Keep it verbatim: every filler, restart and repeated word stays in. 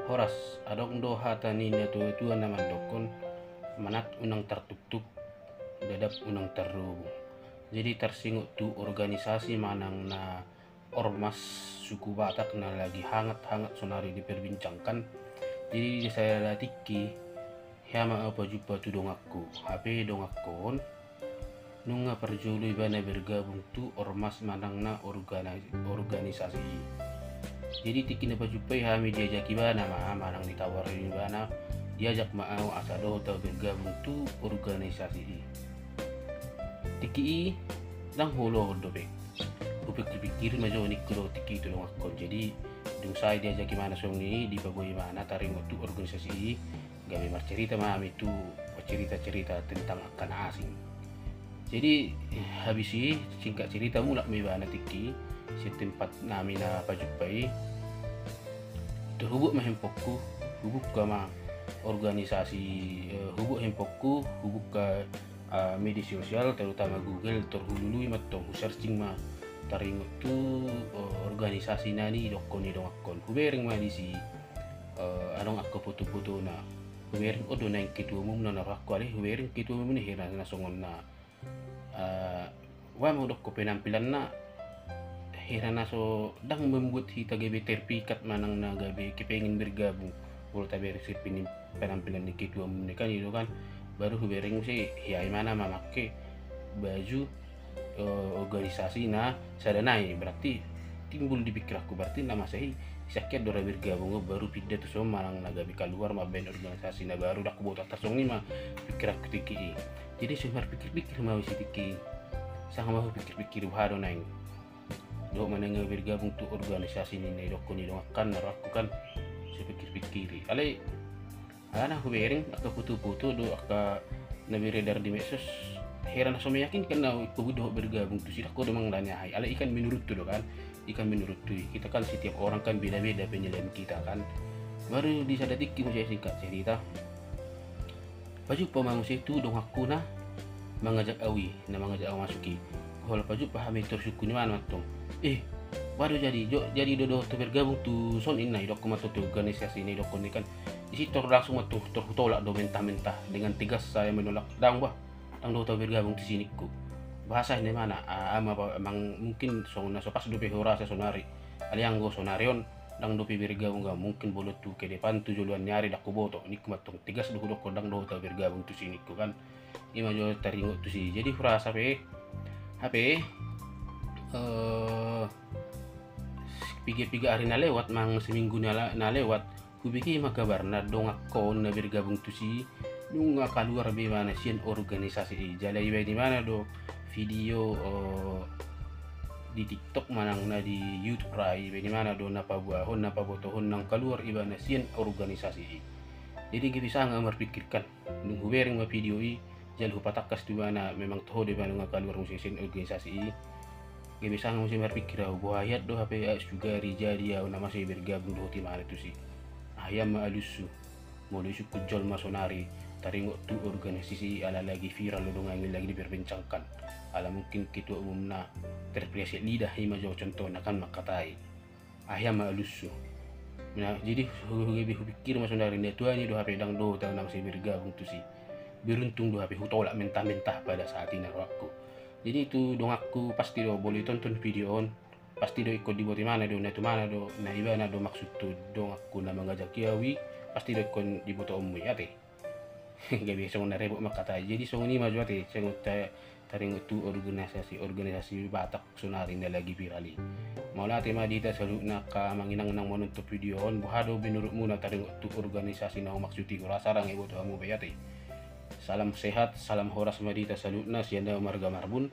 Horas, adong do hata ni natuatua na mandokkon, manat unang tartuktuk, dadap unang tarrubung. Jadi tarsingot tu organisasi manang na ormas suku Batak na lagi hangat-hangat sonari diperbincangkan. Jadi di sada tingki, hea ma au pajumpa tu donganku, hape donganku on nunga parjolo ibana bergabung tu ormas manang na organa-, organisasi i. Jadi tingki na pajumpa i hami diajak ibana ma, manang ditawari ibana, diajak ma au asa dohot au bergabung tu organisasi i. Tingki i ndang huoloi dope. Hupikir-pikiri ma jo ningku do tingki i tu donganku on. Jadi dung sae diajak ibana songon i, dipaboa ibana taringot tu organisasi i, gabe marcerita ma hami tu cerita-cerita tentang angka na asing. Jadi habis i, singkat cerita, mulak ma ibana tingki sian tempat nami na pajumpa i. Tor hubuat ma handphonengku, hubuka ma organisasi, eh, hubuat handphonengku, hubuka, eh, media sosial, terutama Google, tor hulului ma tong, husearching ma taringot tu, eh, organisasi na nidokkon ni donganku on. Hubereng ma disi, eh, adong angka foto-fotona. Hubereng, oh, do naeng ketua umumna na rohangku, alai hubereng ketua umumna hira na songon na, eh, ua ma hudokkon penampilanna, hira na so ndang membuat hita gabe terpikat manang na gabe kepengen bergabung. Molo tabereng sian penampilan ni ketua umumna i kan, i do kan. Baru hubereng muse hea ibana mamangke baju, eh, organisasi na sada nai, berarti timbul di pikiranku, berarti na masa i sian hea do ra bergabung, baru pinda tu son manang na gabe kaluar mambaen organisasi na baru, ndang huboto, tar songon i ma pikiranku tingki i. Jadi so marpikir-pikir ma au sian tingki i, sanga ma hupikir-pikir boha do naeng dohot manang bergabung tu organisasi na nidokkon ni donganku on, na rohangku kan. So hupikir-pikiri, alai alana hubereng angka foto-foto dohot angka na beredar di medsos, hira na so meyakinkan na ingkon dohot bergabung tusi, ndang ho do mangalani aha i. Alai i kan menuruthu do kan, i kan menuruthu i. Hita kan setiap orang kan beda-beda penilaian kita kan. Baru di sada tingki muse, singkat cerita, pajumpa ma muse tu donganku na mangajak au i, na mangajak au masuk i. Holan pajumpa hami, tor sungkun ibana ma tong, eh, ua do jadi, jadi do dohot au bergabung tu son, ninna. Idokkon ma tong tu organisasi na nidokkon i kan. Disi tor langsung ma tong, tor hutolak do mentah-mentah, dengan tegas saya menolak. Ndang, bah, ndang dohot au bergabung tusi, ningku. Boha sae, ninna ibana, ah, ama, bah, emang mungkin songon na so pas dope hurasa sonari. Alai anggo sonari on ndang dope bergabung au, mungkin molo tu ke depan, tu joloan ni ari, ndang huboto, ningku ma tong. Tegas do hudokkon ndang dohot au bergabung tusi, ningku kan. I ma jo taringot tusi. Jadi hurasa pe, hape, eh, piga-piga ari na lewat, manang seminggu na la-, na lewat, hubege ma kabarna donganku on na bergabung tusi, nunga kaluar be ibana sian organisasi i. Jala ibaen ibana do video, eh, di TikTok manang na di YouTube ra i, ibaen ibana do na paboahon, na pabotohon naung kaluar ibana sian organisasi i. Jadi gabe sanga au marpikir kan, dung hubereng ma video i, jala hupatangkas tu ibana memang toho do ibana nunga kaluar muse sian organisasi i. Gabe sanga muse marpikir au, boha hian do hape au sugari jadi au na masa i bergabung dohot ibana tusi. Aha hian ma alushu, molo isungkun jolma sonari taringot tu organisasi i, ala lagi viral do dongan i, lagi diperbincangkan. Ala mungkin ketua umumna terpleset lidah, i ma jo contohna kan, mangkatai. Aha hian ma alushu. Nah, jadi hu-, hu-, gabe hupikir ma sonari, natuatua do hape ndang dohot au na masa i bergabung tusi. Beruntung do hape hutolak mentah-mentah pada saat i, na rohangku. Jadi tu donganku, pasti do molo ditonton video on, pasti do ingkon diboto ibana do, na tu mana do, na ibana do maksud tu donganku na mangajak au i, pasti do ingkon diboto hamu i, ate. Gabe songon na rebot mangkatai. Jadi songon i ma jo, ate, songon ta-, taringot tu organisasi, organisasi Batak sonari na lagi viral i. Mauliate ma di hita saluhutna angka amang inang na manonton video on. Boha do menurutmuna taringot tu organisasi na humaksud i? Hurasa ndang huboto hamu be, ate. Salam sehat, salam horas ma di hita saluhutna sian au marga Marbun.